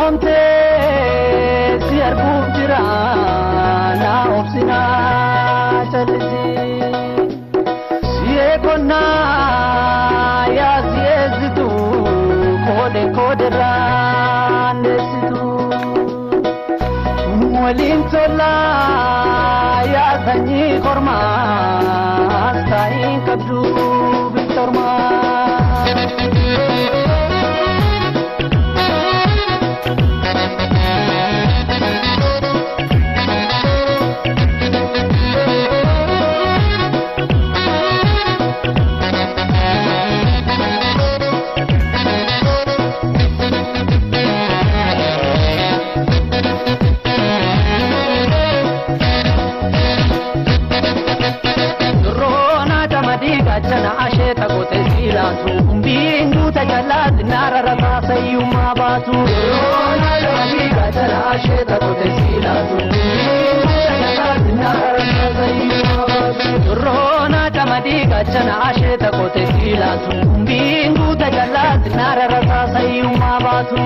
Dulloomte si arguuf jira na obsinaa callisi. Si'ee qonnaa yaa si'eessitu koode kooderraa neessitu. Waliin tolaa yaa sanyii kormaa taa'iin qabdu bittormaa. Gachana asheeta goote siilaatu Umbiin guuta jalaatti naara rasaasa hiyyummaa baatu. Gachana asheeta goote siilaatu Umbiin guuta jalaatti naara rasaasa hiyyummaa baatu. Durroona camadii gachana asheeta goote siilaatu Umbiin guuta jalaatti naara rasaasa hiyyummaa baatu.